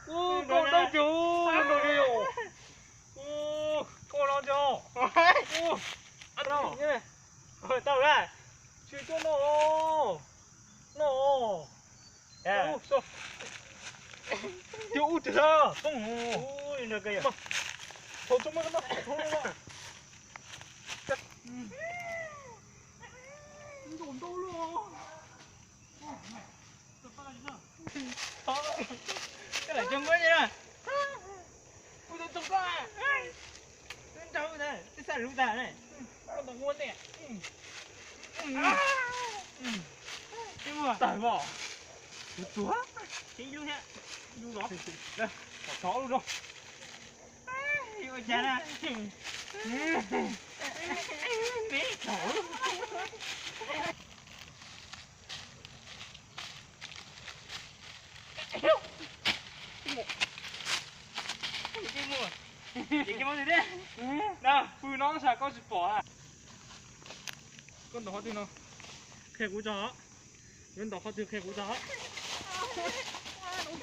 Ua, koj dawb tiag, koj los tiag. Tau lawm, tsis tuaj no, no. Ub, ub, ub, toob, thaum tso mas, thaum tso mas. Ntau ntau los. Koj lam cog muab na. Kuv tus tug koj, twb nrog wb ntag, twb xav lub tag ne. Koj tus muab ne. Tag os. Kuv tuag. Ib lub thiab. Ib lub los. Kom tso lub no. Ua cas na. Me thaum. Pw no sav koj tsis pom. Koj ntaus qhov twg no, qhia kuv tso. Yuav ntaus qhov twg qhia kuv tso.